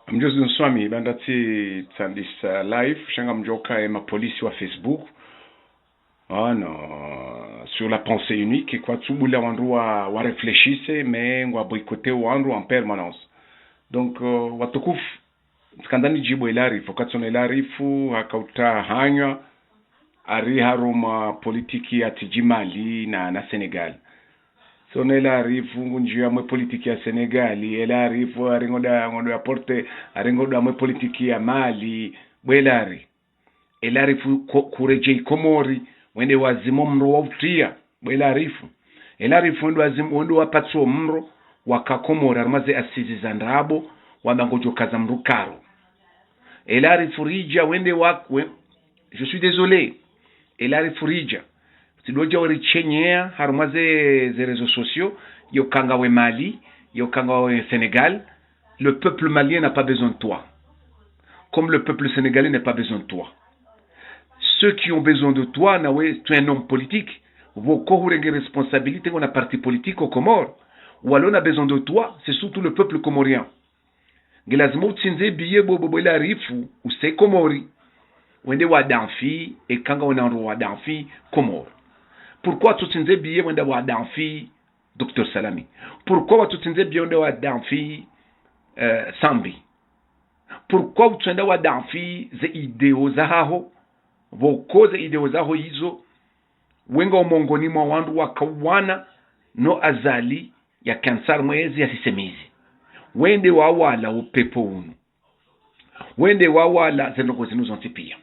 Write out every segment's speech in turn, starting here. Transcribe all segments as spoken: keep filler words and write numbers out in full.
Mdjozi nswami, banda tsi tsandisa live, sha ngamdjoka ye mapolisi wa Facebook. Ah non, sur la pensée unique, kwatsu bula wandru wa, wa réfléchisse, mais ngwa boycotter wandru en permanence. Donc, euh, watukufu, tsikandza nidjibu El Arif, ukatsona El Arif, haka utahanywa, ari harumwa politiki ya tsidji Mali na, na Sénégal. Tsona El Arif, ngundjiyo hamwe politiki ya Sénégal, El Arif, ari ngodo, ngodo apporter, ari ngodo hamwe politiki ya Mali, bwe El Arif. El Arif ko-, kuredjei Komori, wende wazime omro wa utriya, bwe El Arif. El Arif wende wazime, wende wapatse omro, waka Komori, harumwa ze assises za ndrabo, wamba ngodjo kaza mdru karo. El Arif ridja, wende wa, we, je suis désolé. El Arif ridja. Tsidodja weri tsenyea, harumwa ze, ze réseaux sociaux, yo kanga we Mali, yo kanga we Sénégal, le peuple malien n'a pas besoin de toi. Comme le peuple sénégalais n'a pas besoin de toi. Ceux qui ont besoin de toi, nawe, tu es un homme politique. Pvoko hurenge responsabilité ngona parti politique aux Comores. Walo na besoin de toi, c'est surtout le peuple comorien. Nge lazima utsindze billet bo, bo, bo El Arif, use Komori. Wende wa danfi, e kanga wena ndo wa danfi, Komori. Pourquoi watsutsindze billet wende wa danfi, Docteur Salami? Pourquoi watsutsindze billet wende wa danfi, euh, Sambi? Pourquoi utswenda wa danfi ze idéaux zahaho? Pvoko ze idéaux zaho izo, wenga omongoni mwa wandru waka uwana no Azali ya kansar mwezi ya sisemizi. Wende wawala upepvo unu. Wende wawala ze ndrongoo zinu zontsi piya.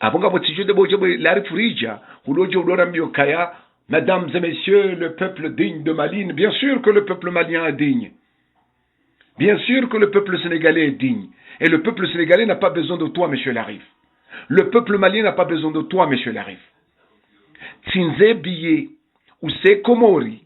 Apvo ngapvo tsidjo de bodje bwe El Arif ridja, hudodje hudora mbio kaya, mesdames et messieurs, le peuple digne de Mali, bien sûr que le peuple malien est digne. Bien sûr que le peuple sénégalais est digne. Et le peuple sénégalais n'a pas besoin de toi, monsieur El Arif. Le peuple malien n'a pas besoin de toi, monsieur El Arif. Tsindze billet, use Komori,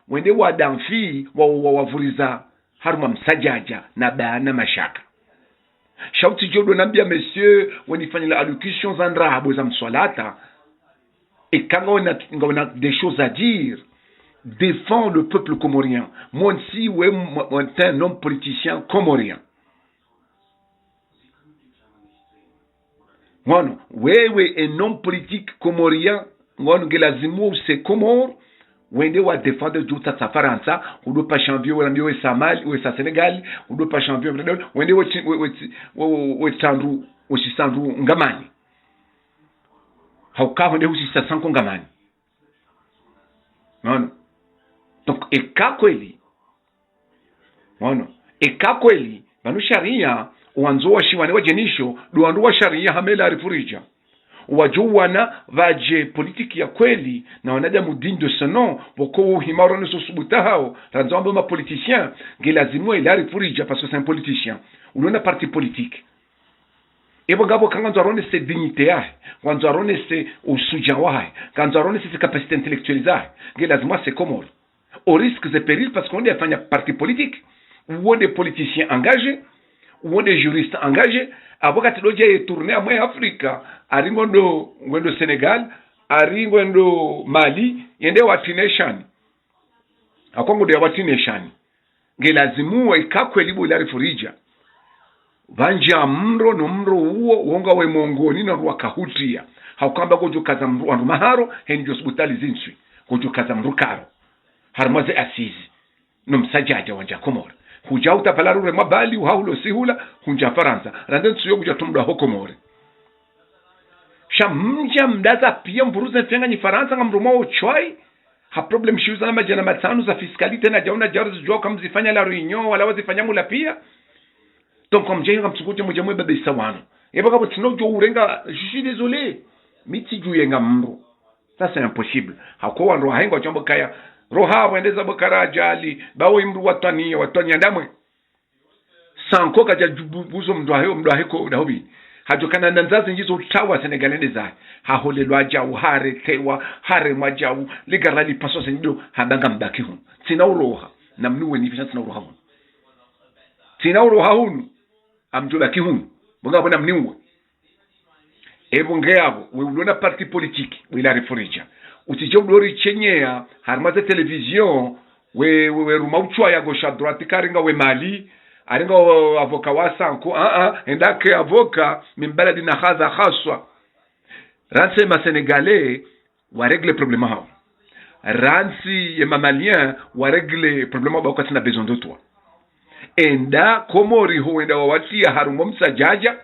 wende wa danfi, wa, wa, wavuriza harumwa msadjadja na bana mashaka. Sha utsidjo do nambia monsieur, wenifanyila allocution za ndrabo za mswalata, e kanga wena, nga wena des choses à dire, défends le peuple comorien. Moi aussi, we, moi, moi, t'es un homme politicien comorien. Ngono, wewe un homme politique comorien, ngono nge lazimu use Comores, wende wa défendre dju tsatsa Farantsa, udo pasha mbio wala mbio wesa Mali, wesa Sénégal, udo pasha mbio wende wetsi, we, wetsi, we, we, wetsandru, weshisandru ngamani. Hauka honde hushisa sanko ngamani. Ngono. Donc, eka kweli, ngono, eka kweli, pvanu sharia, wandzo washiwane wadjenisho, do wandru wa sharia hama El Arif ridja. Wadjo wana pvadje politiki ya kweli, na wanadamu digne de ce nom, pvoko uhima urone so subuta hao, randza wambe ma politiciens, nge lazimu El Arif ridja, parce que c'est un politicien. Ulona parti politique. Epvo ngapvo ka ngandzo aronese dignité yahe, ngandzo aronese ushudja wahe, ngandzo aronese ses capacités intellectuelles zahe, nge lazimu ase Comores. Au risque et péril, parce que wonde afanya parti politique, wonde politicien engagé, wonde juriste engagé, apvo katsi dodja ye tourner amwe Afrika, ari ngwendo, ngwendo Sénégal, ari ngwendo Mali, yende watriye shani. Akwa ngodo ya watriye shani. Nge lazimu wa eka kweli bo El Arif ridja, pvandja mro no mro uwo, wonga we mongoni na ruwa kahutria. Haukamba ngodjo kaza mro wandru maharo, heni djo subuta li zintswi. Ngodjo kaza mro karo. Harumwa ze assises. No msadjadja wandja Comores. Hudja utapala rure mabali, uhahulo sihula, hundja Farantsa. Rande ntsu yo kudja tumdwa ho Comores. Sha mdja mdaza piya mvuruze mfenga nyi Farantsa ngamrumao shwai. Ha problème shiuza na madjana matsanu za fiscalité na djau na djau zidjua kamzifanya La Réunion, wala wazifanya mula piya. Donc, kamdja yo kamtsukudja mdja mwe babesa wanu. Epvo kapvo tsina udjo urenga, je suis désolé. Mi tsidju yenga mdru. Ça, c'est impossible. Hako wandru wahenga wadjamba kaya, roha wendeza bokara ajali, bawo imdru watwaniya, watwaniya ndamwe. Sanko kadja djubu buzo mdru wahe, mdru wahe ko dahobi. Hadjo kana na nzazi ndjizo utawa Sénégal nde zahe. Haholelwa djau, haretewa, haremwa djau, ligara lipaswa sendido, hamba ngambaki hunu. Tsina uroha, na mniwe nifisha tsina uroha hunu. Tsina uroha hunu, ngamdjo baki hunu. Bo ngapvo na mniwe. Epvo nge apvo, we ulona parti politique, we la référence. Utsidje udori tsenyeya, harumwa ze télévision, we, we, we ruma utswa ya gauche à droite, karinga we Mali, Arenga o avocat wa Sanko, ah, ah, enda ke avocat min baladin hadha khaswa. Rantsi ma Sénégalais wa régler problème hawo. Rantsi ye ma Maliens wa régler problème hawo, ba kwatsina besoin d'eux trois. Enda Komori ho wenda wawatriya harumwa msadjadja,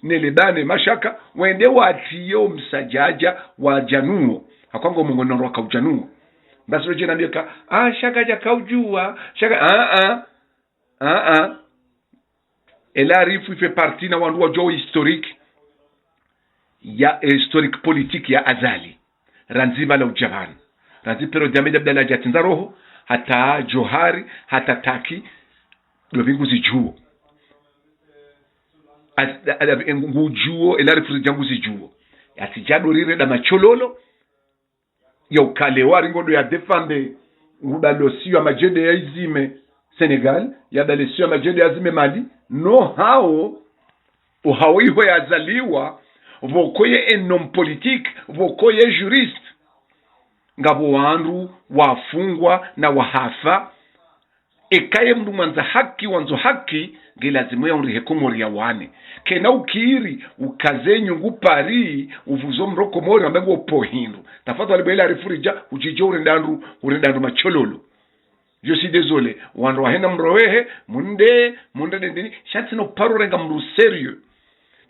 ne lebane mashaka, wende watriye o msadjadja wadjanuwo. Hakwango mungo noro wakaudjanuwo. Basi lodje nambiye ka, ah, shaka djakaudjuwa, shaka, ah, ah, ah, ah. El Arif il fait partie na wandru wadjuwa historique ya, historique politique ya Azali. Randzi bala udjavani. Randzi période ya Ahmed Abdallah djatsindza roho, hata Djohari, hata Taki, ndo vingu zidjuwo. As-, a-, a-, ngu-, ngudjuwo, El Arif Ridja nguzidjuwo. Yatsidja dorire da machololo, ya ukale wari ngodo ya défendre, ngudalo siyo ya madjede ya izime Sénégal, ya dale siyo ya madjede ya izime Mali, no hawo, o hawo iho yazaliwa, pvoko ye un homme politique, pvoko ye juriste. Ngapvo wandru wafungwa na wahafa, eka ye mndru mwandza haki, wandzo haki, nge lazimu ya undrihe Komori ya wane. Kena ukiri, ukaze nyungu Paris, uvuzo mro Komori, ambe ngo po hindru. Tafadhali bo El Arif Ridja, udjidjo urenda ndru, urenda ndru machololo. Je suis désolé. Wandru wahena mrowehe, munde, munde dendini, sha tsino paro renga mndru sérieux.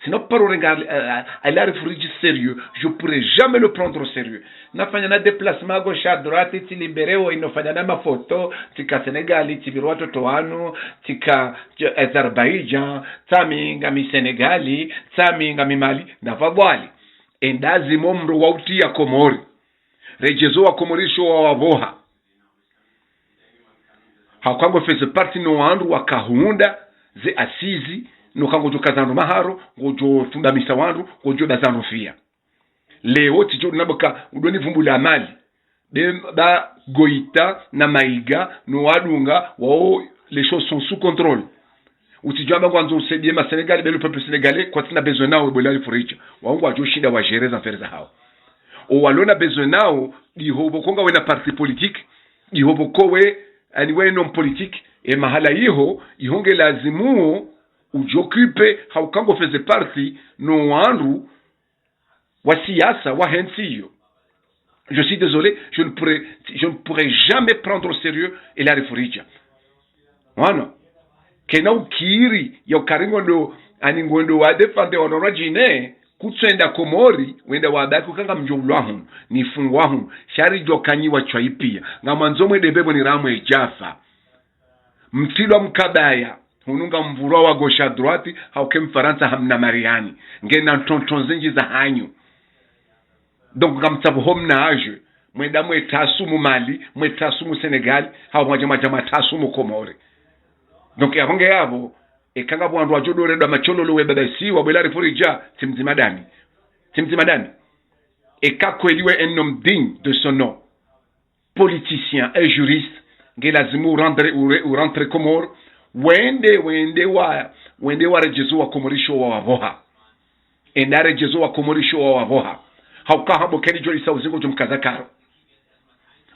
Tsino paro renga, euh, El Arif Ridja sérieux. Je pourrais jamais le prendre au sérieux. Nafanya na déplacement à gauche, à droite, tsi libéré wo, inofanya na mafoto, tsika Sénégal, tsibiri watoto wanu, tsika Azerbaïdjan, tsami ngami Sénégal, tsami ngami Mali, na pvabwali. Enda zimo mro wa utriya Komori. Redjezo wa Komori sho wa wapvoha. Hakwango faisait partie no wandru wakahunda ze assises, no kangodjo kaza ndru maharo, ngodjo fundamisa wandru, ngodjo daza ndru fiya. Leo tsidjo nabo ka udoni vumbula mali. Be ba Goïta na Maïga, no wadunga, wao, les choses sont sous contrôle. Utsidjo amba ngwandzo usaidiye ma Sénégalais, be le peuple sénégalais, kwatsina besoin nawo bo El Arif Ridja. Wao ngwadjo shinda wa gérer za affaires za hawo. O walona besoin nawo, diho pvoko ngawena parti politique, diho pvoko we, ani we un homme politique, e mahala iho, iho nge lazimu wo, udjo occuper, hauka ngo faisait partie, no wandru, wa siasa, wa hentsi iyo. Je suis désolé, je ne pourrais, je ne pourrais jamais prendre au sérieux El Arif Ridja. Wana. Kena ukiri, ya ukari ngondo, ani ngondo wa défendre wandru wadjine, kutsoenda Komori, wenda wabaki uka ngamdjo ulwa hunu, nifungwa hunu, sha ridjo kanyiwa tswa ipiya, ngamwandzo mwende mbepvo ni ramwe djafa. Mtrilwa mkabaya, hunu ngamvurwa wa gauche à droite, hauke Mfarantsa hamna mariani. Ngena ntonto zindji za hanyu. Donc ngamtsapvo ho mna adje, mwenda mwetasumu Mali, mwetasumu Sénégal, hau mwadja mwadja mwatasumu Komori. Donc yapvo nge yapvo, eka ngapvo wandru wadjo doredwa machololo we baba isiwa, bo El Arif Ridja, tsi mdzima dani. Tsi mdzima dani. Eka kweli we un homme digne de son nom, politicien et juriste, nge lazimu urendre, ure-, urendre Comores, wende, wende wa, wende waredjezo wa Komori sho wa wapvoha. Enda redjezo wa Komori sho wa wapvoha. Hauka hapvo keni djo isa uzingo djo mkaza karo.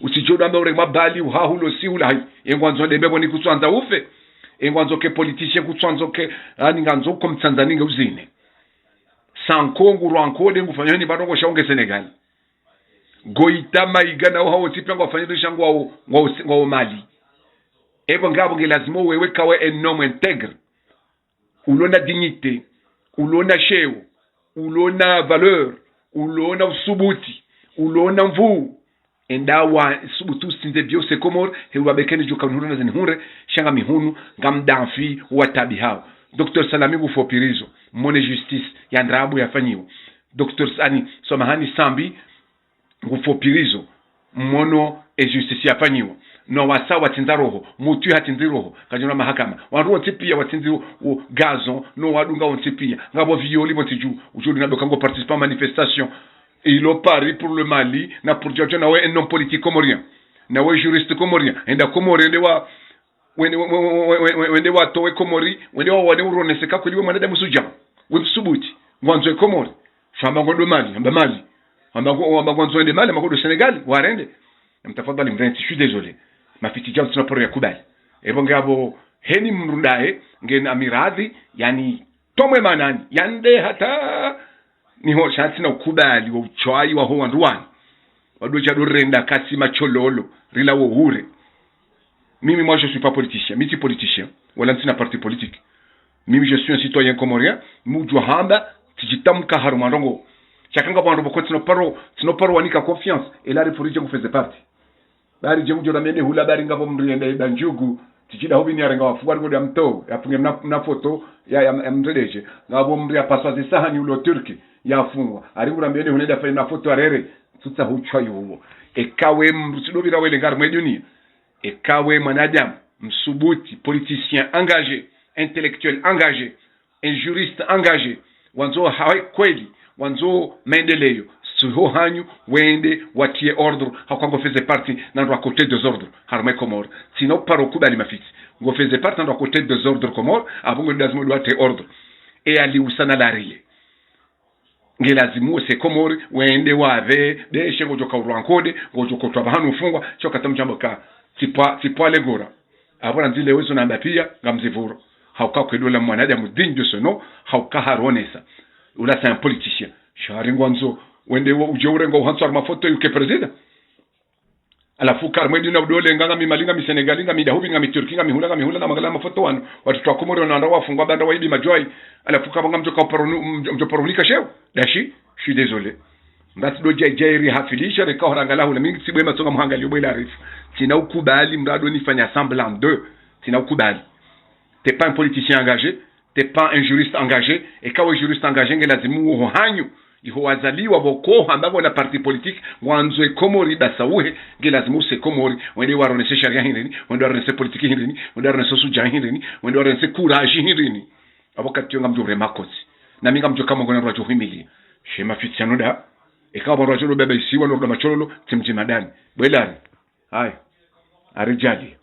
Utsidjo damba ure mabali, uhahulo si hula hayi. Engwandzo ndembe pvo ni kutswandza ufe. Engwandzo ke politicien kutswandzo ke, ani ngandzo ko mtsandza ninge uzine. Sanko ngurwa nko de ngufanya ni batongo sha unge Sénégal. Goïta, Maïga na uhawo tsipe ngwafanya risha ngwao, ngwao, ngwao Mali. Epvo ngapvo nge lazima wewe kawe un homme intègre. Ulona dignité, ulona sheo, ulona valeur, ulona usubuti, ulona nvuu. Enda wa subutu usindze biyo se Comores, he wa bekeni djo ka unihundre na zinihundre, sha ngami hunu, ngamdanfi, wa tabi hao. Docteur Salami ngufo prison, mone justice, ya ndrabo yafanyiwa. Docteur Sani, samahani Sambi, ngufo prison, mono e justice yafanyiwa. No wasa watsindza roho, mutwi hatsindzi roho, kadjona mahakama. Wandru wontsi piya watsindzi wo, wo Gazon, no wadunga wontsi piya. Ngapvo violi pvo ntsi dju, udjo dina doka ngo participer manifestation. Il a pari pour le Mali, na pour Djadja na we un homme politique comorien. Na we juriste comorien. Enda Comores, ende wa, wende, we, we, wende watowe Comores, wende wa wane uronese ka kweli we mwanadamu sudja. We msubuti. Ngwandzo e Comores. Sho hamba ngondo Mali, hamba Mali. Hamba ngo-, hamba ngwandzo ende Mali, hamba ngondo Sénégal, warende. Mtafadhali mventsi, je suis désolé. Mafitsi djao tsina poro ya kubali. Epvo ngapvo Heni mndru ndaye ngena miradhi, yani, tomwe manani, yande hata niho sha ntsina ukubali wa utswayi waho wandru wani. Wadodja do renda kasi matsololo, rila wo hure. Mimi, moi, je suis pas politicien. Mi tsi politicien. Wala ntsina parti politique. Mimi, je suis un citoyen comorien. Mi udjuwa hamba, tsidjitamka harumwa ndrongoo. Sha kanga wandru pvoko tsino paro, tsino paro wanika confiance. Ela rifurije ngu faisait partie. Bari dje udjo na mene hula bari ngapvo mndru yenda yeba ndjugu. Tsidjida hupvi ni yarenga wafu, ari ngodi ya mto, yafunge mna, mna foto, ya, ya, ya mndru deje. Ngapvo mndru ya paswa zisahani ulo Turki, yafungwa. Ari ngura mene hule da fanya mna foto arere. Tsutsa hutswa yuwo. Eka we mndru tsidopvira wele ngari mwe dunia. Eka we mwanadamu, msubuti, politicien engagé, intellectuel engagé, un juriste engagé, wandzo ha kweli, wandzo maendeleo, suho hanyu, wende, watie ordre, hauka ngo faisait partie, na ndro wa côté désordre, harumwa Komori. Tsina uparo kubali mafitsi. Ngo faisait partie, na ndro wa côté désordre Komori, apvo ngo lazima ndo watie ordre. E ali usana larile. Nge lazimu use Komori, wende wapve, deshe ngodjo kaurwa nkode, ngodjo kotwa pvahanu ufungwa, sho kata mdjambo ka, tsipva, tsipva legora. Apvo na ndzile wezo namba pia, ngamzipvuro. Hauka kwedola mwanadamu digne de ce nom, hauka haronesa. Ula c'est un politicien. Sha ari ngwandzo, wende wo udje urenga uhantsi harumwa foto yuke président. Halafu kari mwe dunia udolenga ngami Mali, ngami Sénégal, ngami Dahubi, ngami Turki, ngami hula, ngami hula, na mangala mafoto wanu. Watoto wa Komori wana wafungwa banda waibi madjwayi. Halafu kaba ngamdjo ka uparo nu-, mdjo, mdjo paro unika sheo. Dashi, je suis désolé. Ngatsi do djai djai ri hafilisha, reka horangala hula, mi ntsibwe matsonga muhangali yo bwe la rifu. Tsina ukubali, mrado nifanya semblant de. Tsina ukubali. T'es pas un politicien engagé, t'es pas un juriste engagé, eka we juriste engagé nge lazimu uho hanyu, iho wazaliwa pvoko hamba pvo na parti politique, ngwandzo e Komori basa uhe, nge lazimu use Komori, wende waronese sharia hindrini, wende waronese politique hindrini, wende waronese ushudjaa hindrini, wende waronese courage hindrini. Apvo kati yo ngamdjo urema kotsi. Na mi ngamdjo kama ngona rwadjo hwimilia. She mafitsi yanu da, eka pvo rwadjo do beba isiwa no ruda matsololo, tsimdji madani. Bwe lari. Haya. Aridjali.